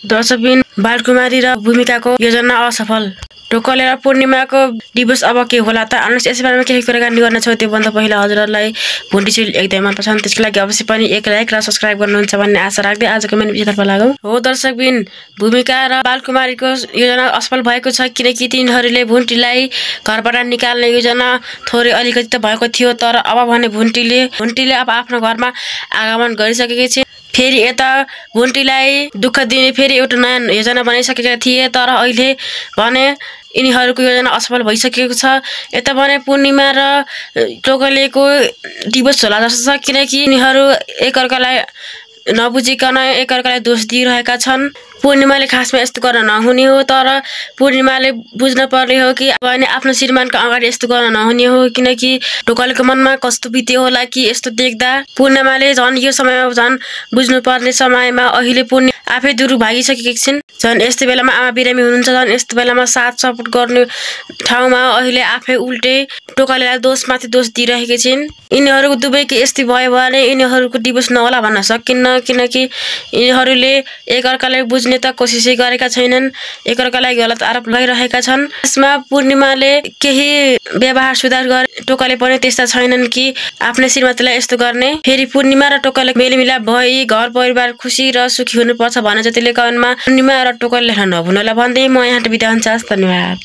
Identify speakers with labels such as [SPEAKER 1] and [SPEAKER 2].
[SPEAKER 1] दर्शकबिन बालकुमारी र भूमिकाको योजना असफल। टोकले र पूर्णिमाको डिभोर्स अब के होला त? आउनुहोस् यस बारेमा केही कुराकानी गर्न छौँ। त्योभन्दा पहिला हजुरहरूलाई भुन्टी सिरियल एकदमै मन पर्छ, त्यसको लागि अवश्य पनि एक लाइक र सब्सक्राइब गर्नुहुन्छ भन्ने आशा राख्दै आजको मेन विषयतर्फ लागौँ। हो दर्शकबिन, भूमिका र बालकुमारीको योजना असफल भएको छ, किनकि तिनीहरूले भुन्टीलाई घरबाट निकाल्ने योजना थोरै अलिकति त भएको थियो, तर अब भने भुन्टीले अब आफ्नो घरमा आगमन गरिसकेकी छे। फेरि यता भुन्टीलाई दुःख दिने फेरि एउटा नयाँ योजना बनाइसकेका थिए, तर अहिले भने यिनीहरूको योजना असफल भइसकेको छ। यता भने पूर्णिमा र टोकलेको डिभोर्स होला जस्तो छ, किनकि यिनीहरू एकअर्कालाई नबुझिकन एकअर्कालाई दोष दिइरहेका छन्। पूर्णिमाले खासमा यस्तो गर्न नहुने हो, तर पूर्णिमाले बुझ्न पर्ने हो कि आफ्नो श्रीमानको अगाडि यस्तो गर्न नहुने हो, किनकि टोकलेको मनमा कस्तो बित्यो होला कि यस्तो देख्दा। पूर्णिमाले झन् यो समयमा झन् बुझ्नुपर्ने समयमा अहिले पूर्णिमा आफै दूर भागिसकेकी छिन्। झन् यस्तो बेलामा आमा बिरामी हुनुहुन्छ, झन् यस्तो बेलामा साथ सपोर्ट गर्ने ठाउँमा अहिले आफै उल्टे टोकलेलाई दोषमाथि दोष दिइरहेकी छिन्। यिनीहरूको दुवैको यस्तै भयो भने यिनीहरूको डिभोर्स नहोला भन्न सकिन्न, किनकि यिनीहरूले एकअर्कालाई बुझ्ने त कोसिसै गरेका छैनन्, एकअर्कालाई गलत आरोप लगाइरहेका छन्। यसमा पूर्णिमाले केही व्यवहार सुधार गरे, टोकले पनि त्यस्ता छैनन् कि आफ्नै श्रीमतीलाई यस्तो गर्ने। फेरि पूर्णिमा र टोकले मेलमिलाप भई घर परिवार खुसी र सुखी हुनुपर्छ भने जतिले कवनमा पूर्णिमा र टोकले नभुनला भन्दै म यहाँ बिदा हुन्छ। धन्यवाद।